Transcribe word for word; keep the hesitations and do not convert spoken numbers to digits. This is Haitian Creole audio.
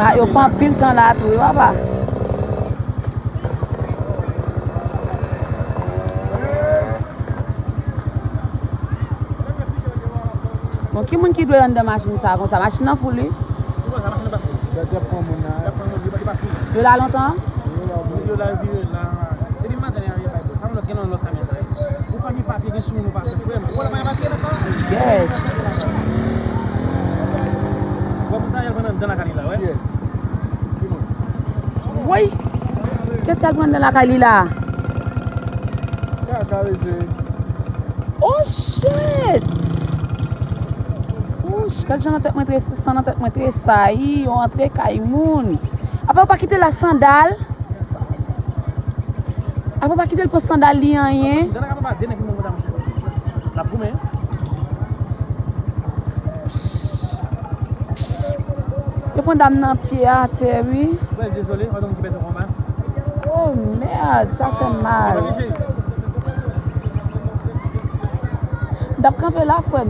Ah, yo fè anpil tan la tou, wi, papa. Bon, ki moun ki dwe anndan machin sa konsa? Machin nan foul, wi. Yo la lontan? Yo la, yo vire la. Depi maten, yo bay. Sa moun gen nan lòt kamyon sa. Ou pa gen papye, gen sou moun ou pa fè, frè m. Ou wè l pa gen papye la sa? Yes. Ou wè moun sa, y al pran anndan lakay li la, wè. Woy! Kiyès y al pran anndan lakay li la? Oh shit! Wouch, gad jan nan tèt mwen tresayi, san nan tèt mwen tresayi, yo antre kay moun. Apa yo pa kite l ak sandal? Apa yo pa kite l pran sandal li anyen? Yo pran dam nan pye atè, wi. Oh mèd, sa fè mal. M t ap kanpe la, frè m.